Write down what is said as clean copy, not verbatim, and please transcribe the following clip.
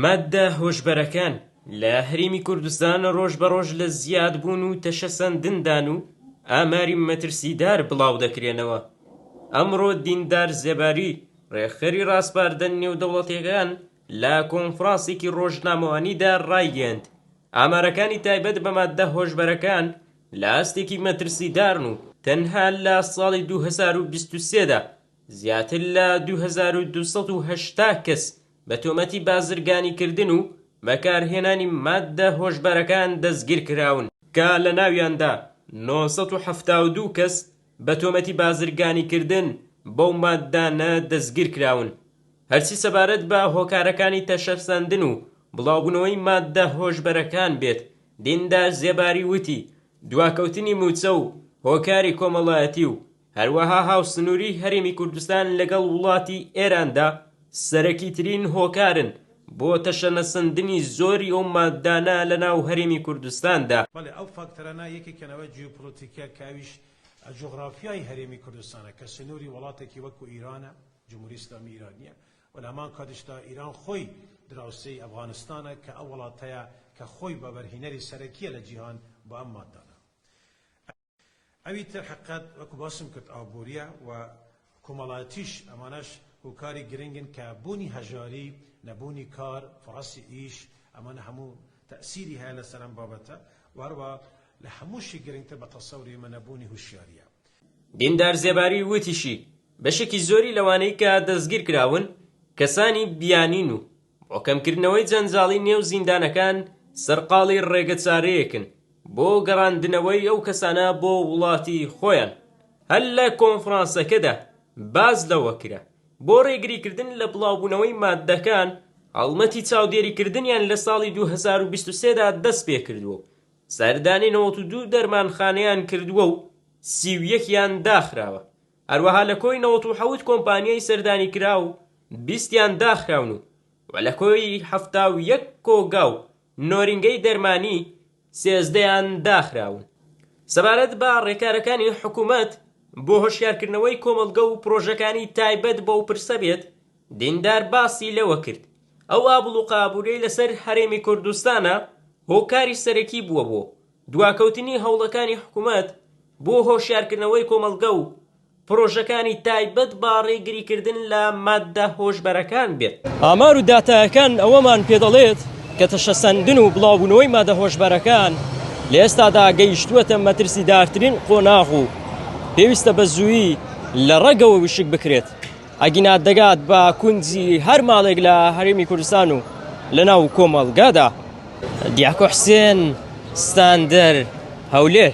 ماددە هۆشبەرەکان لە هەرێمی کوردستان ڕۆژ بە ڕۆژ لە زیادبوون و تەشەسەندندان و ئاماری مەترسیدار بڵاودەکرێنەوە. ئەمڕۆ دیندار زێباری، ڕێکخەری ڕاسپاردە نێودەوڵەتییەکان لە کۆنفرانسێکی ڕۆژنامەوانیدا ڕایگەیاند، ئامارەکانی تایبەت بە ماددە هۆشبەرەکان لە ئاستێکی مەترسیدارن و تەنها لە ساڵی 2023 دا زیاتر لە 2280 کەس بە تۆمەتی بازرگانیکردن و بەکارهێنانی ماددە هۆشبەرەکان دەستگیرکراون، کە لەناویاندا 972 کەس بە تۆمەتی بازرگانیکردن بەو ماددانە دەستگیرکراون. هەرچی سەبارەت بە هۆکارەکانی تەشەسەندن و بڵاوبوونەوەی ماددە هۆشبەرەکان بێت، دیندار زێباری وتی، دواکەوتنی مووچە و هۆکاری کۆمەڵایەتی و هەروەها هاوسنووریی هەرێمی کوردستان لەگەڵ وڵاتی ئێراندا سەرەکیترین هۆکارن بۆ تەشەنەسەندنی زۆری ئەو ماددانە لەناو هەرێمی کوردستاندا. بەڵێ ئەو فاکتەرانە یەکێکیان ئەوە جیۆپۆلۆتیکیە کە ئەویش جوغرافیای هەرێمی کوردستانە کە سنووری وڵاتێکی وەکو ئیرانە، جمهوری ئیسلامی ئیرانیە و لە هەمان کاتیشدا ئیران خۆی دراوسێی ئەفغانستانە کە ئەو وڵاتەیە کە خۆی بەبەرهینەری سەرەکیە لە جیهان بۆ ئەم ماددانە. ئەوی تر حەقیقەت وەکو باسم کرد ئابووریە و کۆمەڵایەتیش ئەمانەش هۆکاری گرنگن کە بوونی هەژاری، نەبوونی کار، فڕەسی ئیش ئەمانە هەموو تەئسیری هەیە لەسەر ئەم بابەتە و هەروەها لە هەمووشی گرنگتر بە تەسەوری ئێمە نەبوونی هوشیاریە. دیندار زێباری وتیشی، بەشێکی زۆری لەوانەی کە دەستگیرکراون کەسانی بیانین و بۆ کەمکردنەوەی جەنجاڵی نێو زیندانەکان سەرقاڵی ڕێگەچارەیەکن بۆ گەڕاندنەوەی ئەو کەسانە بۆ وڵاتی خۆیان. هەر لە کۆنفرانسەکەدا باس لەوە کرا، بۆ ڕێگریکردن لە بڵاوبوونەوەی ماددەکان، هەڵمەتی چاودێریکردنیان لە ساڵی 2023 دا دەستپێکردووە و سەردانی 92 دەرمانخانەیان کردووە و 31 یان داخراوە. هەروەها لە کۆی 97 کۆمپانیای سەردانیکراو، بیستیان داخراون و و لە کۆی 71 کۆگا و نۆرینگەی دەرمانی سێزدەیان داخراون. سەبارەت بە ڕێکارەکانی حکومەت بۆ هۆشیارکردنەوەی کۆمەڵگە و پرۆژەکانی تایبەت بەو پرسە بێت، دیندار باسی لەوە کرد، ئەو ئابڵوقە ئابووریەی لەسەر هەرێمی کوردستانە هۆکاری سەرەکی بووە بۆ دواکەوتنی هەوڵەکانی حکومەت بۆ هۆشیارکردنەوەی کۆمەڵگە و پرۆژەکانی تایبەت بە ڕێگریکردن لە ماددە هۆشبەرەکان بێت. ئامار و داتایەکان ئەوەمان پێدەڵێت کە تەشەسەندن و بڵاوبوونەوەی مادە هۆشبەرەکان لە ئێستادا گەیشتووەتە مەترسیدارترین قۆناغ و پێویستە بە زوویی لە ڕەگەوە وشک بکرێت، ئەگینا دەگات بە کونجی هەر ماڵێک لە هەرێمی کوردستان و لەناو کۆمەڵگادا. دیاکۆ حسێن، ستاندەر، هەولێر.